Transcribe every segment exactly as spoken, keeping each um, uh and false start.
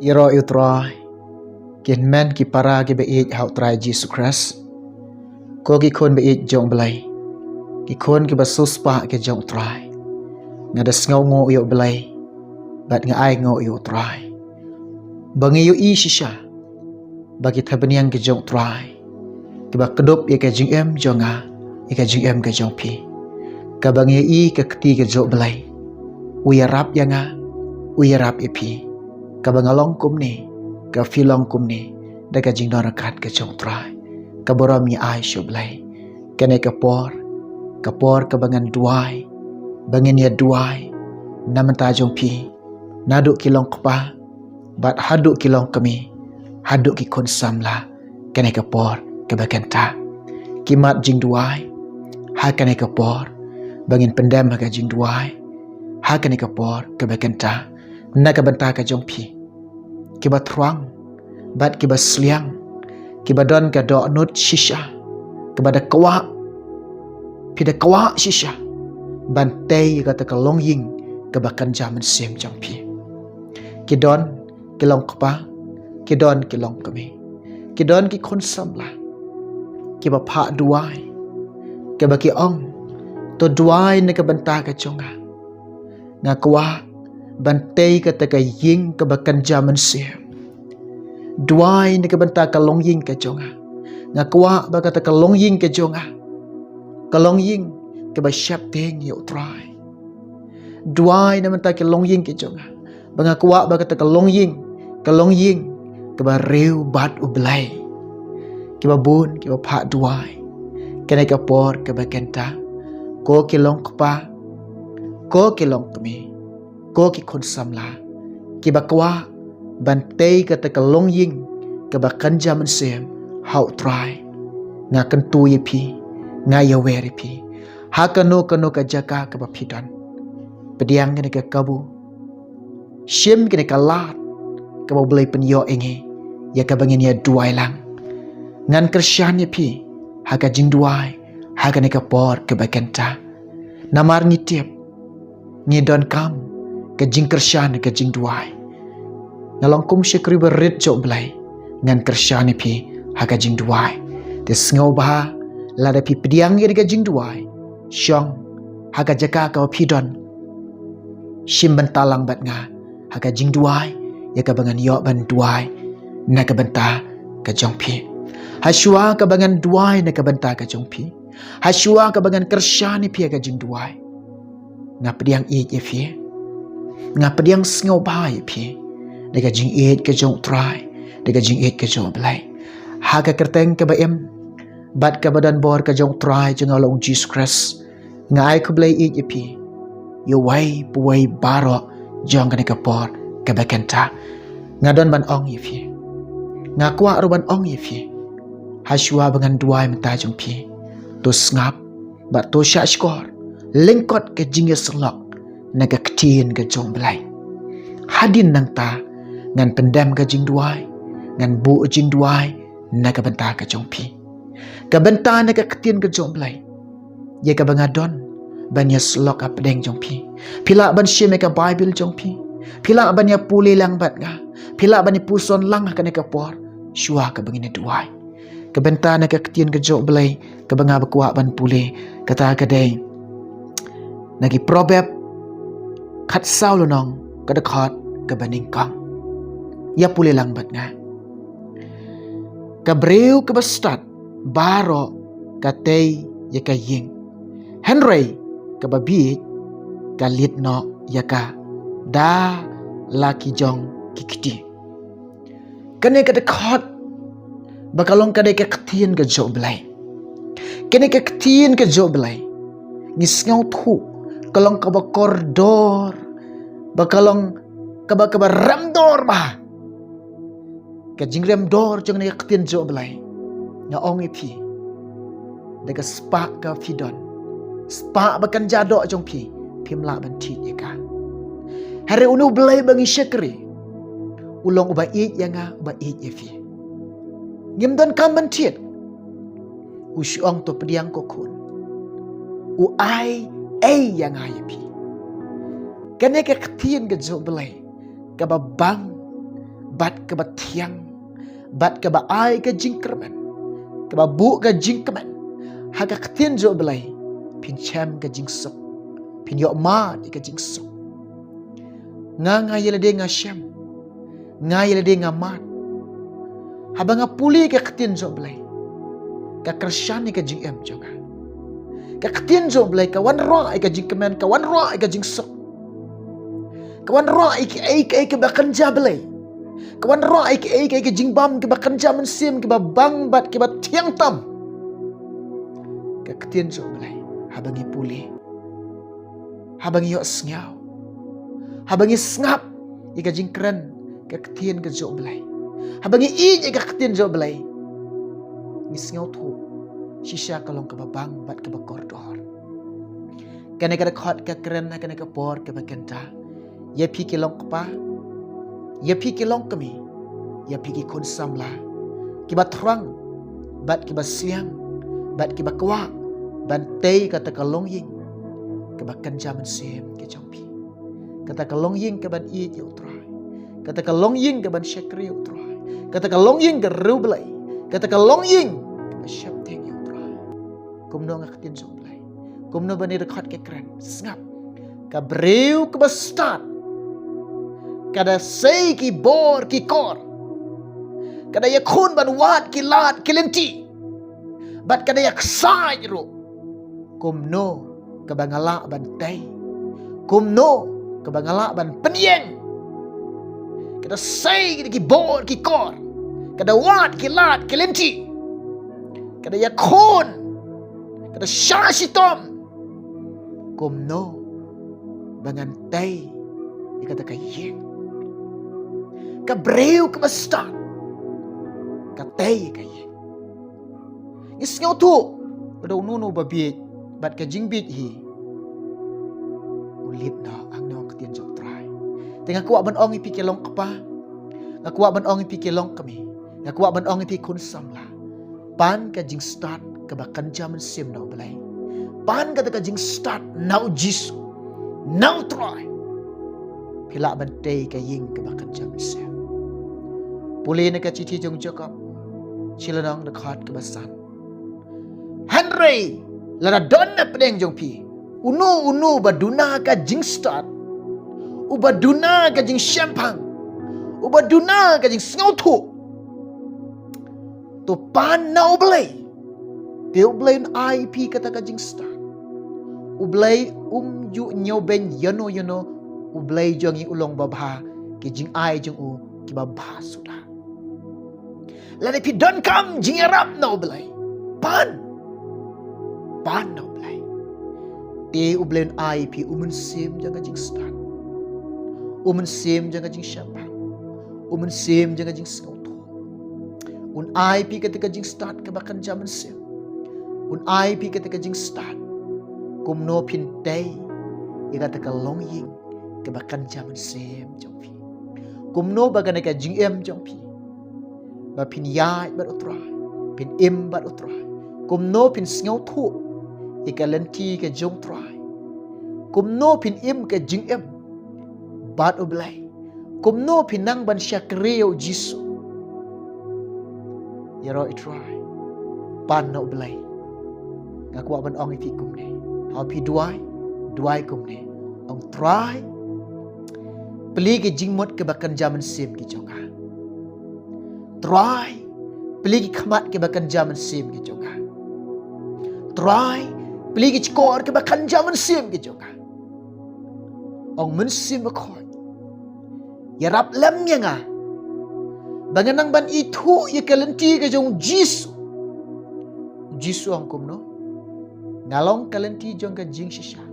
Ïaroh ïa u Trai, ki hynmen ki para kiba ïeit ha u Trai Jisu Khrist. Ko ki khun ba ïeit jong u Blei, ki khun kiba siewspah ki jong u Trai. Nga da sngewnguh ïa u Blei bad nga ainguh ïa u Trai ba ngi ïohi shisha ba ki thapniang ki jong u Trai kiba kdup ïa ka jingim jong nga, ïa ka jingim ka jong phi. Kaba ngi ïohi ka kti ka jong u Blei, u ïarap ïa nga, u ïarap ïa phi. Kaba nga long kumne, ka phi long kumne, da ka jingdon ryngkat ka jong u Trai. Ka burom ngi ai sha u Blei. Kane ka por, ka por kaba ngan duwai, ba ngin ïa duwai na bynta jong phi, naduh ki long kpa bad haduh ki long kmie, haduh ki khun samla. Kane ka por kaba kynta, ki mat jingduwai ha kane ka por, ba ngin pyndem ha ka jingduwai ha kane ka por kaba kynta, na ka bynta ka jong phi, kiba thrang bad kiba sliang, kiba don ka dohnud shisha, kiba da kwah, phi da kwah shisha ban tei ïa kata ka longïing kaba kynja mynsiem jong phi. Ki don ki long kpa, ki don ki long kmie, ki don ki khun samla kiba phah duwai, kiba ki ong, to duwai na ka bynta ka jong nga. Nga kwah ban tei kata ka ïing kaba kynja mynsiem. Duwai na ka bynta ka longïing ka jong nga. Nga kwah ba kata ka longïing ka jong nga, ka longïing kaba sheptieng ïa u Trai. Duwai na bynta ka longïing ka jong nga, ba nga kwah ba kata ka longïing, ka longïing kaba riewbad u Blei. Kiba bun kiba phah duwai kane ka por kaba kynta, ko ki long kpa, ko ki long kmie, ko ki khun samla kiba kwah ban tei kata ka longïing kaba kynja mynsiem ha u Trai. Nga kyntu ïa phi, nga ïawer ïa phi ha kano kano ka jaka kaba phi don. Pdiang kane ka kabu, shim kane ka lad kaba u Blei pynïoh ïa ngi, ïa kaba ngin ïa duwai lang. Ngan kyrshan ïa phi ha ka jingduwai ha kane ka por kaba kynta. Namar ngi tip ngi donkam ka jingkyrshan, ka jingduwai. Nga long kum shakri barit jong u Blei, ngan kyrshan ïa phi ha ka jingduwai. Te sngewbha lada phi pdiang ïa ka jingduwai, shong ha ka jaka kaba phi don, shim bynta lang bad nga ha ka jingduwai, ïa kaba ngan ïoh ban duwai na ka bynta ka jong phi. Hashwa kaba ngan duwai na ka bynta ka jong phi, hashwa kaba ngan kyrshan ïa phi ha ka jingduwai, nga pdiang ïeit ïa phi, nga pdiang sngewbha ïa phi da ka jingïeit ka jong u Trai, da ka jingïeit ka jong u Blei. Ha ka kyrteng kaba im bad kaba don bor ka jong u Trai jong nga u Jisu Khrist, nga ai khublei ïeit ïa phi, ïa uwei pa uwei baroh jong kane ka por kaba kynta. Nga don ban ong ïa phi, nga kwah ruh ban ong ïa phi, hashwa ba ngan duwai mynta jong phi, to sngap bad to shahshkor lyngkot ka jingïasyllok na ka ktien ka jong u Blei. Hadien nangta ngan pyndem ka jingduwai, ngan buh jingduwai na ka bynta ka jong phi. Ka bynta na ka ktien ka jong u Blei, ïa kaba nga don ban ïasyllok hapdeng jong phi. Phi lah ban shim ïa ka Baibl jong phi, phi lah ban ïa pule lang bad nga, phi lah ban ïa puson lang ha kane ka por shuwa kaba ngin ïa duwai. Ka bynta na ka ktien ka jong u Blei kaba nga ba kwah ban pule, kata ka dei na ki Proverb khatsaw lynnong, ka dkhot kaba nyngkong. Ïa pule lang bad nga. Ka briew kaba stad baroh ka tei ïa ka ïing, hynrei kaba bieit ka leit noh ïa ka da la ki jong ki kti. Kane ka dkhot ba ka long ka dei ka ktien ka jong u Blei. Kane ka ktien ka jong u Blei, ngi sngewthuh ka long kaba kordor, ba ka long kaba, kaba rem dor bha. Ka jingrem dor jong kane ka ktien jong u Blei, nga ong ïa phi, da ka spah kaba phi don, spah ba kynja doh jong phi, phim lah ban thied ïa ka. Hynrei une u Blei ba ngi shakri, u long uba ïeit ïa nga, uba ïeit ïa phi. Ngim donkam ban thied. U shu ong, to pdiang ko khun, u ai ei ïa nga ïa phi. Kane ka ktien ka jong u Blei kaba bang bad kaba thiang, bad kaba ai ka jingkyrmen, kaba buh ka jingkmen. Ha ka ktien jong U Blei phin shem ka jingsuk, phin ïoh mad ïa ka jingsuk. Nga, nga ïa lade nga shem, nga ïa lade nga mad. Haba nga pule ka ktien jong U Blei, ka kyrshan ïa ka jingim jong nga. Ka ktien jong U Blei ka wanrah ïa ka jingkmen, ka wanrah ïa ka jingsuk. Ka wanrah ïa kiei kiei kiba kynja Blei. Ka wanrah ïa kiei kiei ka jingbam kiba kynja mynsiem, kiba bang bad kiba thiang tam. Ka ktien jong U Blei, haba ngi pule, haba ngi ïohsngew, haba ngi sngap ïa ka jingkren ka ktien ka jong U Blei, haba ngi ïeit ïa ka ktien jong U Blei, ngi sngewthuh shisha ka long kaba bang bad kaba kordor. Kane ka dkhot ka kren ha kane ka por kaba kynta ïa phi ki long kpa, ïa phi ki long kmie, ïa phi ki khun samla kiba thrang bad kiba sliang bad kiba kwah ban tei kata ka longïing kaba kynja mynsiem ka jong phi. Kata ka longïing kaban ïeit ïa U Trai, kata ka longïing kaban shakri ïa U Trai, kata ka longïing ka riewblei, kata ka longïing kaba sheptieng ïa U Trai. Kumno nga ktien jong U Blei, kumno ba kane ka dkhot ka kren? Sngap. Ka briew kaba stad ka da sei ki bor ki kor, ka da ïakhun ban wad ki lad ki lynti, bad ka da ïaksaid ruh. Kumno kaba nga lah ban tei? Kumno kaba nga lah ban pynïeng? Ka da sei ki bor ki kor, ka da wad ki lad ki lynti, ka da ïakhun, ka da shah shitom. Kumno ba ngan tei ïa kata ka ïing? Ka briew kaba stad ka tei ïa ka ïing. Ngi sngewthuh ba da uno uno ba bieit bad ka jingbieit hi u leit noh, hangne ha ka ktien jong U Trai. Te nga kwah ban ong ïa phi ki long kpa, nga kwah ban ong ïa phi ki long kmie, nga kwah ban ong ïa phi khun samla, pan ka jingstad kaba kynja mynsiem na U Blei, pan kata ka jingstad na U Jisu, na U Trai, phi lah ban tei ka ïing kaba kynja mynsiem. Pule na ka shithi jong u Jakob, shi lynnong, dkhot kaba san: Hynrei lada don na pdeng jong phi uno uno uba duna ka jingstad, uba duna ka jingshemphang, uba duna ka jingsngewthuh, to pan na U Blei, te U Blei un ai ïa phi kata ka jingstad. U Blei um ju ñiewbeiñ ïano ïano, U Blei jong ngi u long babha, ki jingai jong u kiba bha suda. Lada phi donkam jingïarap na U Blei, pan, pan na U Blei, te U Blei un ai ïa phi u mynsiem jong ka jingstad, u mynsiem jong ka jingshemphang, u mynsiem jong ka jingsngewthuh. Un ai ïa phi kata ka jingstad kaba kynja mynsiem. Un ai ïa phi kata ka jingstad kumno phin tei ïa kata ka longïing kaba kynja mynsiem jong phi. Kumno ba kane ka jingim jong phi, ba phin ïaid bad U Trai, phin im bad U Trai, kumno phin sngewthuh ïa ka lynti ka jong U Trai, kumno phin im ka jingim bad U Blei, kumno phin nang ban shakri ïa U Jisu. Ïaroh, U Trai, pan na U Blei. Nga kwah ban ong ïa phi kumne, haba phi duwai, duwai kumne: Ong Trai, plie ki jingmut kiba kynja mynsiem ki jong nga. Trai, plie ki khmat kiba kynja mynsiem ki jong nga. Trai, plie ki shkor kiba kynja mynsiem ki jong nga. Ong Mynsiem Bakhuid, ïarap lem ïa nga ba ngan nang ban ithuh ïa ka lynti ka jong U Jisu. U Jisu ong kumno? Nga long ka lynti jong ka jingshisha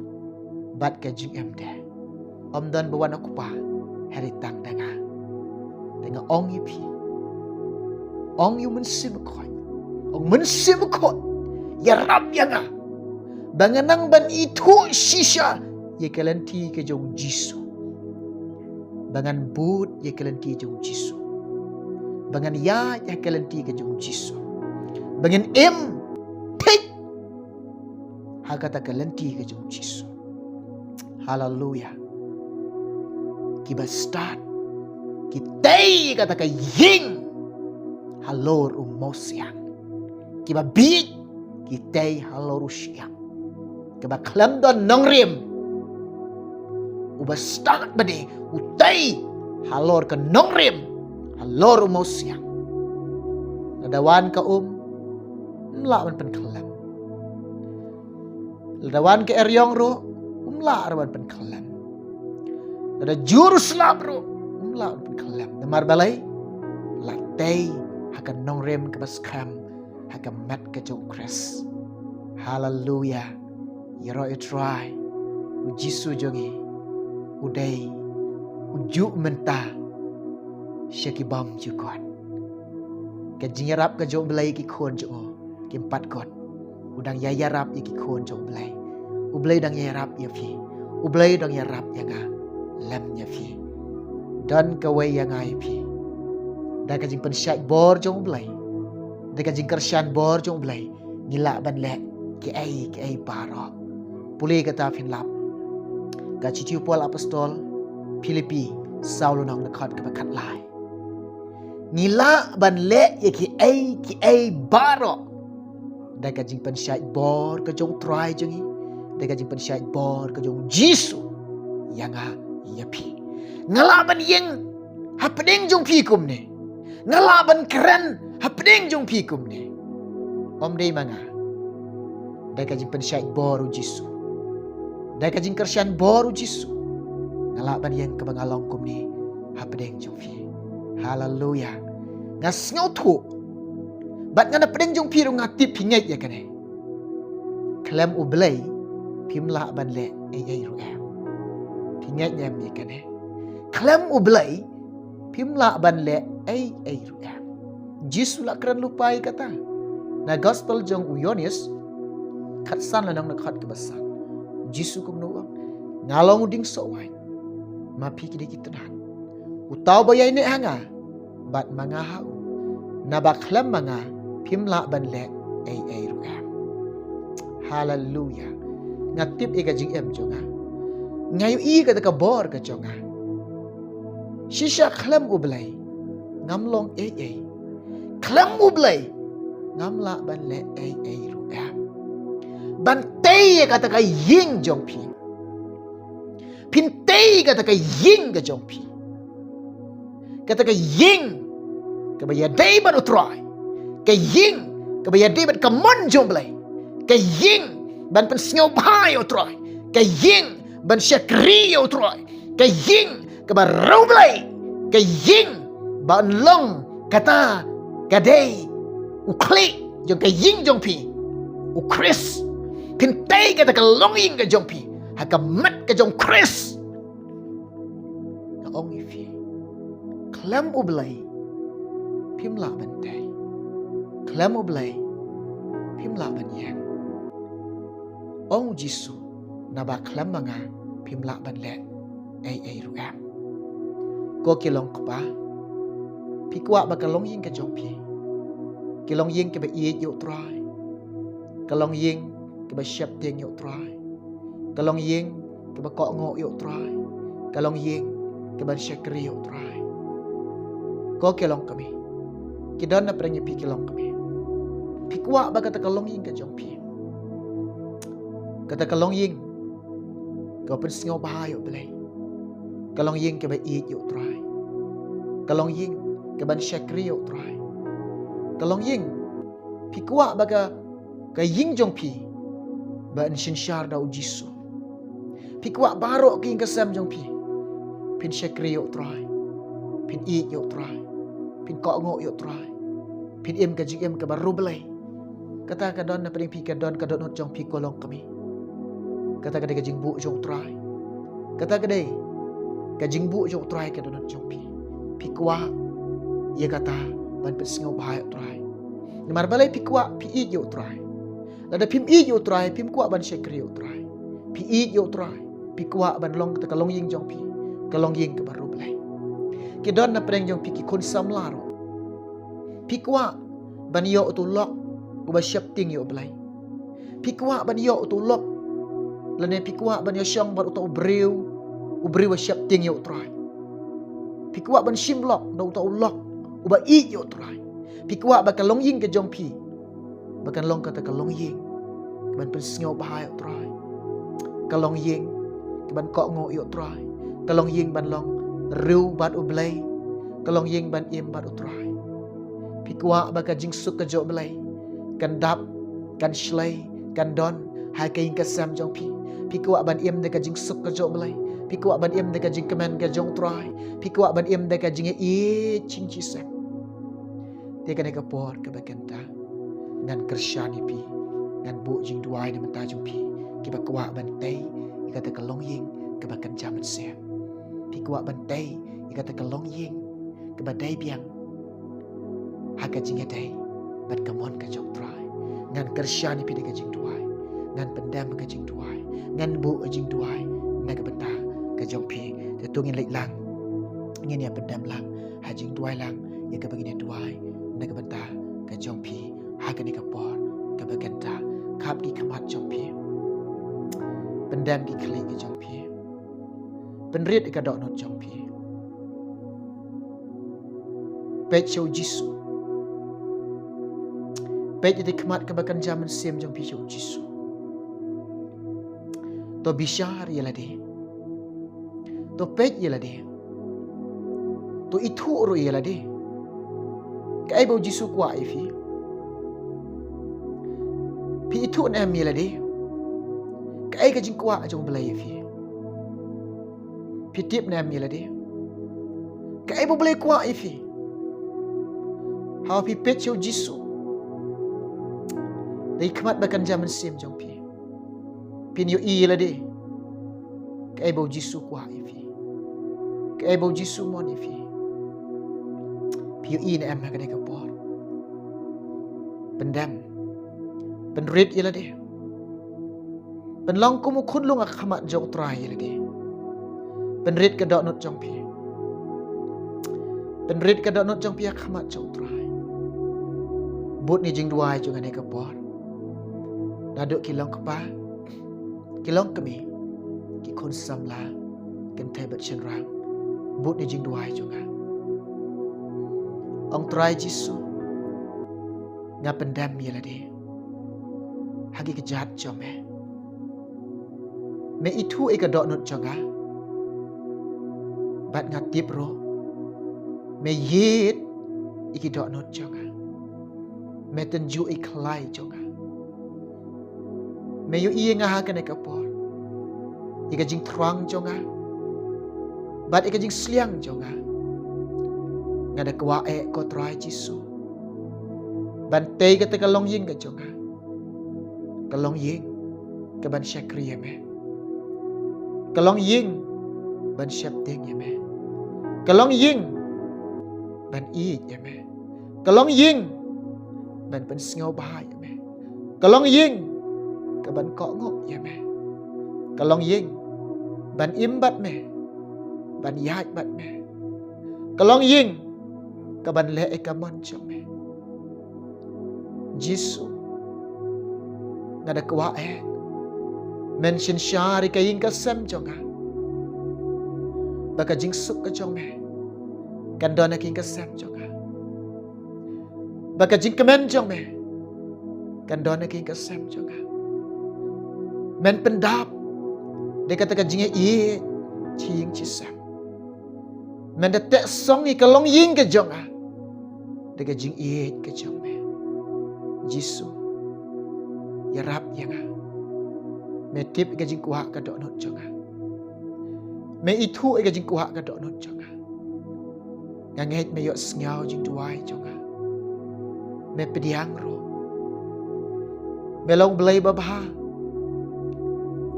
bad ka jingim de. Ym don ba wan ha U Kpa hynrei tang da nga. Te nga ong ïa phi, ong ïa U Mynsiem Bakhuid, ong Mynsiem Bakhuid, ïarap ïa nga ba ngan nang ban ithuh shisha ïa ka lynti ka jong U Jisu, ba ngan bud ïa ka lynti jong U Jisu, ba ngan ïaid ha ka lynti ka jong U Jisu, ba ngan im thik ha kata ka lynti ka jong U Jisu. Haleluia. Kiba stad ki tei kata ka ïing halor u mawsiang. Kiba bieit ki tei halor u shyiap. Kaba khlem don nongrim, uba stad bad u tei halor ka nongrim halor u mawsiang. Lada wan ka um, ym lah ban pynkhlem. Lada wan ka eriong ruh, ym lah ruh ban pynkhlem. Lada jur slap ruh, ym lah ban pynkhlem. Namar balei? La tei ha ka nongrim kaba skhem ha ka met ka jong u Khrist. Haleluya. Ïaroh ïa u Trai, u Jisu jong ngi u dei u juh mynta sha ki bymjukut. Ka jingïarap ka jong u Blei ïa ki khun jong u kim pat kut. U dang ïa ïarap ïa ki khun jong u Blei. U Blei dang ïarap ïa phi. U Blei dang ïarap ïa nga lem ïa phi. Don kawei ïa nga ïa phi. Da ka jingpynshait bor jong u Blei, da ka jingkyrshan bor jong u Blei, ngi lah ban leh kiei kiei baroh. Pule kata phin lap. Ka shithi u Paul Apostol, Philippi saw lynnong, dkhot kaba khatlai. Ngi lah ban leh ïa kiei kiei baroh da ka jingpynshait bor ka jong u Trai jong ngi, da ka jingpynshait bor ka jong u Jisu ïa nga ïa phi. Nga lah ban ïeng hapdeng jong phi kumne. Nga lah ban kren hapdeng jong phi kumne. Ym dei ma nga. Da ka jingpynshait bor u Jisu, da ka jingkyrshan bor u Jisu, nga lah ban ïeng kaba nga long kumne hapdeng jong phi. Haleluya. Nga sngewthuh bad ngan hapdeng jong phi ruh, nga tip phi ngeit ïa kane. Khlem u Blei phim lah ban leh ei ei ruh em. Phi ngeit ne em ïa kane? Khlem u Blei phim lah ban leh ei ei ruh em. Jisu la kren lypa ïa kata. Na gospel jong u Ïoannis khatsan lynnong, dkhot kaba san, Jisu kumno u ong? Nga long u dieng soh waiñ, ma phi ki dei ki tnat. Uta uba ïaineh ha nga bad ma nga ha u, naba khlem ma nga phim lah ban leh ei ei ruh em. Haleluya. Nga tip ïa ka jingim jong nga. Nga ïohi kata ka bor ka jong nga. Shisha khlem u Blei ngam long ei ei. Khlem u Blei ngam lah ban leh ei ei ruh em. Ban tei ïa kata ka ïing jong phi. Phin tei kata ka ïing ka jong phi. Kata ka ïing kaba ïadei bad u Trai. Ka ïing kaba ïadei bad ka mon jong u Blei. Ka ïing ban pynsngewbha ïa u Trai. Ka ïing ban shakri ïa u Trai. Ka ïing kaba riewblei. Ka ïing ban long kata ka dei u khlieh jong ka ïing jong phi, u Khrist. Phin tei kata ka longïing ka jong phi ha ka met ka jong u Khrist. Nga ong ïa phi, khlem u Blei phim lah ban tei. Khlem u Blei phim lah ban ïeng. Ong u Jisu, naba khlem ma nga phim lah ban leh ei ei ruh em. Ko ki longkpa, phi kwah ba ka longïing ka jong phi, ka longïing kaba ïeit ïa u Trai, ka longïing kaba sheptieng ïa u Trai, ka longïing kaba kohnguh ïa u Trai, ka longïing kaban shakri ïa u Trai? Ko ki longkmie, ki don na pdeng ïa phi ki longkmie, phi kwah ba kata ka longïing ka jong phi, kata ka longïing kaba pynsngewbha ïa u Blei, ka longïing kaba ïeit ïa u Trai, ka longïing kaban shakri ïa u Trai, ka longïing, phi kwah ba ka, ka ïing jong phi ban synshar da u Jisu? Phi kwah baroh ka ïing ka sem jong phi phin shakri ïa u Trai, phin ïeit ïa u Trai, phin kohnguh ïa u Trai, phin im ka jingim kaba riewblei? Kata ka don na pdeng phi, ka don ka dohnud jong phi ko longkmie. Kata ka dei ka jingbuh jong u Trai. Kata ka dei ka jingbuh jong u Trai, ka dohnud jong phi. Phi kwah ïa kata ban pynsngewbha ïa u Trai? Namar balei? Phi kwah, phi ïeit ïa u Trai. Lada phim ïeit ïa u Trai phim kwah ban shakri ïa u Trai. Phi ïeit ïa u Trai, phi kwah ban long kata ka longïing jong phi ka longïing kaba riewblei. Ki don na pdeng jong phi ki khun samla ruh, phi kwah ban ïoh uto u lok uba sheptieng ïa u Blei? Phi kwah ban ïoh uto u lok, lane phi kwah ban ïashong bad uto u briew, u briew uba sheptieng ïa u Trai? Phi kwah ban shim lok da uta u lok uba ïeit ïa u Trai. Phi kwah ba ka longïing ka jong phi ba kan long kata ka longïing kaban pynsngewbha ïa u Trai. Ka longïing kaban kohnguh ïa u Trai. Ka longïing ban long riew bad u Blei. Ka longïing ban im bad u Trai. Phi kwah ba ka jingsuk ka jong u Blei kan dap, kan shlei, kan don ha ka ïing ka sem jong phi. Phi kwah ban im da ka jingsuk ka jong u Blei. Phi kwah ban im da ka jingkmen ka jong u Trai. Phi kwah ban im da ka jingïeit jingïaseng. Te kane ka por kaba kynta ngan kyrshan ïa phi, ngan buh jingduwai na bynta jong phi kiba kwah ban tei ïa kata ka longïing kaba kynja mynsiem. Phi kwah ban tei ïa kata ka longïing kaba dei biang ha ka jingïadei bad ka mon ka jong u Trai. Ngan kyrshan ïa phi da ka jingduwai, ngan pyndem ka jingduwai, ngan buh ka jingduwai na ka bynta ka jong phi. Te to ngin leit lang, ngin ïa pyndem lang ha jingduwai lang ïa kaba ngin ïa duwai na ka bynta ka jong phi ha kane ka por kaba kynta. Khap ki khmat jong phi, pyndem ki khlieh ki jong phi, pynrit ïa ka dohnud jong phi. Peit sha u Jisu. Peit ïa ka khmat kaba kynja mynsiem jong phi sha u Jisu. To bishar ïa lade. To peit ïa lade. To ithuh ruh ïa lade. Kaei ba u Jisu kwah ïa phi? Phi ithuh ne em ïa lade? Kaei ka jingkwah jong u Blei ïa phi? Phi tip ne em ïa lade? Kaei ba u Blei kwah ïa phi? Haba phi peit sha u Jisu, da ki khmat ba kynja mynsiem jong phi, phin ïohi ïa lade kaei ba u Jisu kwah ïa phi, kaei ba u Jisu mon ïa phi. Phi ïohi ne em ha kane ka por? Pyndem, pynrit ïa lade. Pynlong kum u khunlung ha khmat jong u Trai ïa lade. Pynrit ka dohnud jong phi. Pynrit ka dohnud jong phi ha khmat jong u Trai. Bud ïa ka jingduwai jong nga ha kane ka por. Naduh ki long kpa, ki long kmie, ki khun samla, kynthei bad shynrang. Bud ïa ka jingduwai jong nga. Ong Trai Jisu, nga pyndem ïa lade ha ki kjat jong me. Me ithuh ïa ka dohnud jong nga. Bad nga tip ruh me ïeit ïa ki dohnud jong nga. Me tynjuh ïa ki khlai jong nga. Me ïohi ïa nga ha kane ka por, ïa ka jingthrang jong nga bad ïa ka jingsliang jong nga. Nga da kwah eh ko Trai Jisu ban tei kata ka longïing ka jong nga, ka longïing kaban shakri ïa me, ka longïing ban sheptieng ïa me, ka longïing ban ïeit ïa me, ka longïing ban pynsngewbha ïa me, ka longïing kaban kohnguh ïa me, ka longïing ban im bad me, ban ïaid bad me, ka longïing kaban leh ïa ka mon jong me. Jisu, nga da kwah eh men synshar ïa ka ïing ka sem jong nga, ba ka jingsuk ka jong me kan don ha ka ïing ka sem jong nga, ba ka jingkmen jong me kan don ha ka ïing ka sem jong nga. Men pyndap da kata ka jingïeit sha ïing sha sem. Men da teh song ïa ka longïing ka jong nga da ka jingïeit ka jong me. Jisu, ïarap ïa nga. Me tip ïa ka jingkwah ka dohnud jong nga. Me ithuh ïa ka jingkwah ka dohnud jong nga. Nga ngeit me ïohsngew jingduwai jong nga. Me pdiang ruh. Me long Blei babha.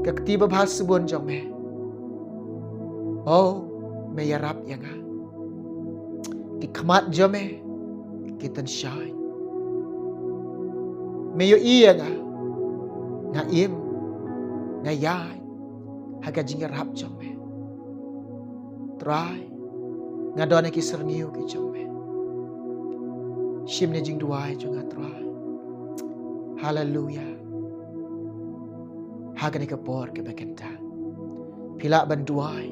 Ka kti babha sbun jong me. Oh, me ïarap ïa nga. Ki khmat jong me ki tynshai. Me ïohi ïa nga. Nga im, nga ïaid ha ka jingïarap jong me. Trai, nga don ha ki syrngiew ki jong me. Shim ne jingduwai jong nga Trai. Haleluya. Ha kane ka por kaba kynta, phi lah ban duwai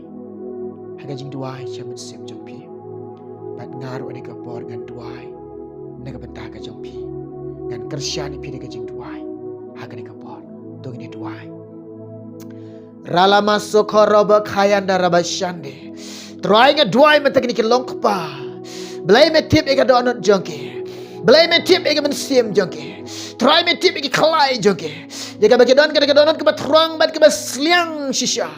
ha ka jingduwai sha mynsiem jong phi. Nga ruh ha kane ka por ngan duwai na ka bynta ka jong phi. Ngan kyrshan ïa phi da ka jingduwai ha kane ka por. To ngin ïa duwai. Ralama sokho roba khayanda raba shande. Trai nga duwai mynta kine ki long kpa. Blei me tip ïa ka dohnud jong ki. Blei me tip ïa ka mynsiem jong ki. Trai me tip ïa ki khlai jong ki. Ïa kaba ki don kata ka dohnud kaba thrang bad kaba sliang shisha.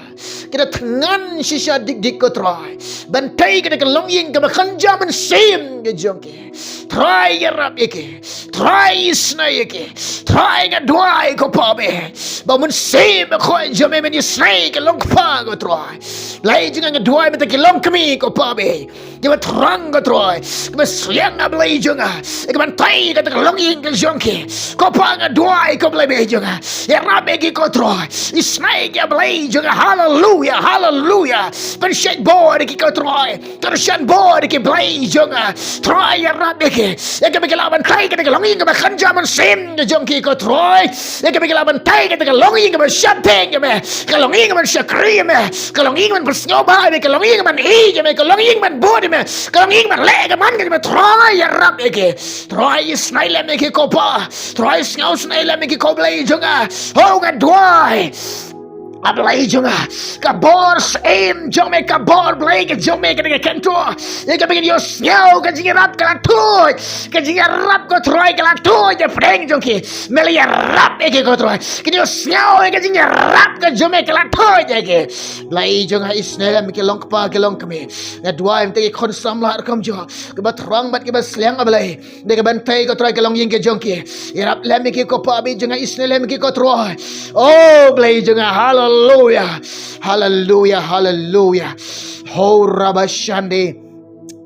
Kata thngan shisha dik dik ko Trai. Ban tei kata ka longïing kaba kynja mynsiem ka jong ki. Trai ïarap ïa ki. Trai isnei ïa ki. Trai nga duwai ko Pa Blei. Ba mynsiem ba khoi jong me men isnei ka long kpa ko Trai. Blei jong nga nga duwai mynta ki long kmie ko Pa Blei. Kiba thrang ko Trai. Kiba sliang A Blei jong nga. Kiba tei kata ka longïing ka jong ki. Ko Pa nga duwai ko Blei Blei jong nga. Ïarap ïa ki ko Trai. Isnei ki A Blei jong nga. Haleluya, haleluya. Pynshait bor ïa ki ko Trai. Kyrshan bor ïa ki Blei jong nga. Trai ïarap ïa ki. Ïa kaba ki lah ban tei kata ka longïing kaba kynja mynsiem ka jong ki ko Trai. Ïa kaba ki lah ban tei kata ka longïing kaba sheptieng jong me. Ka longïing kaba shakri jong me. Ka longïing ban pynsngewbha jong me. Ka longïing ban ïeit jong me. Ka longïing ban bud jong me. Ka longïing ban leh ka man ka jong me. Trai ïarap ïa ki. Trai isnei lem ïa ki ko Pa. Trai sngew snei lem ïa ki ko Blei jong nga. Oh nga duwai. A Blei jong nga, ka bor syiem jong me, ka bor Blei ka jong me, ka dei ka kyntu. Ïa kaba kin ïohsngew ka jingïarap ka la tuid. Ka jingïarap ko Trai ka la tuid ïa pdeng jong ki. Me la ïarap ïa ki ko Trai. Kin ïohsngew ïa ka jingïarap ka jong me ka la tuid ïa ki. Blei jong nga isnei lem ki long kpa ki long kmie. Nga duwai mynta ki khun samla rukom jong. Kiba thrang bad kiba sliang A Blei. Dei ka ban tei ko Trai ka longïing ka jong ki. Ïarap lem ïa ki ko Pa Blei jong nga isnei lem ïa ki ko Trai. Oh Blei jong nga haleluya. Haleluya haleluya. Ho raba shande.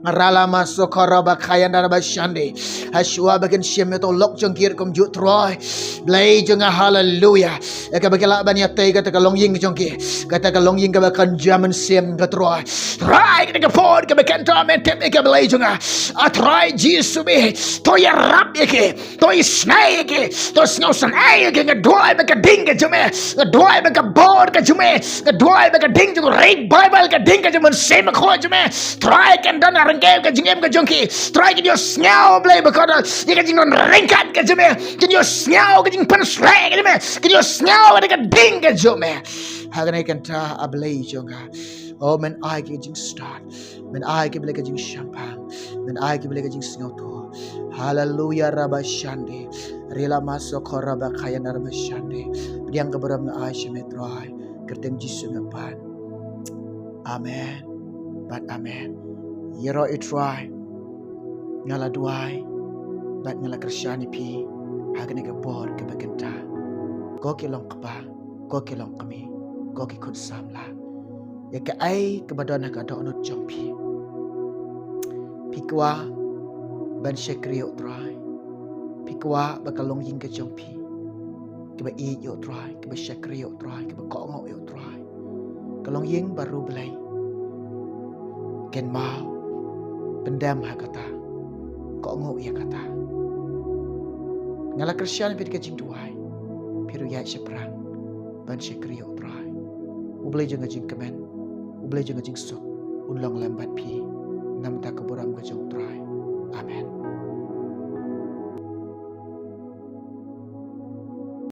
Ralama sokho roba khayanda raba shande. Hashwa ba kin shim ïa to lok jong ki rukom juh Trai. Blei jong nga haleluya. Ïa kaba ki lah ban ïa tei kata ka longïing ka jong ki. Kata ka longïing kaba kynja mynsiem ka Trai. Trai kata ka por kaba kynta me tip ïa ka Blei jong nga. A Trai Jisu me. To ïarap ïa ki. To isnei ïa ki. To sngewsynei ïa ki. Nga duwai ba ka ding ka jong me. Nga duwai ba ka bor ka jong me. Nga duwai ba ka ding jong read Bible ka ding ka jong mynsiem khoi jong me. Trai kan don ha ryngkew ka jingim ka jong ki. Trai kin ïohsngew Blei ba ka don. Ïa ka jingdon ryngkat ka jong me. Kin ïohsngew ka jingpynshlur ka jong me. Kin ïohsngew ka ding ka jong me. Ha kane ka kynta A Blei jong nga. Oh men ai ki jingstad. Men ai ki Blei ka jingshemphang. Men ai ki Blei ka jingsngewthuh. Haleluya raba shande. Rila maso kho raba khayanda raba shande. Pdiang ka burom nga ai sha me Trai. Kyrteng Jisu nga pan. Amen. Bad amen. Ïaroh ïa u Trai. Nga la duwai. Bad nga la kyrshan ïa phi. Ha kane ka por kaba kynta. Ko ki long kpa. Ko ki long kmie. Ko ki khun samla. Ïa kaei kaba don ha ka dohnud jong phi. Phi kwah ban shakri ïa u Trai. Phi kwah ba ka longïing ka jong phi. Kaba ïeit ïa u Trai, kaba shakri ïa u Trai, kaba kohnguh ïa u Trai. Ka longïing baroh Blei. Kynmaw. Pyndem ha kata. Kohnguh ïa kata. Nga la kyrshan ïa phi da ka jingduwai. Phi ruh ïaid shaphrang. Ban shakri ïa u Trai. U Blei jong ka jingkmen. U Blei jong ka jingsuk. Un long lem bad phi. Namar ka burom ka jong u Trai. Amen.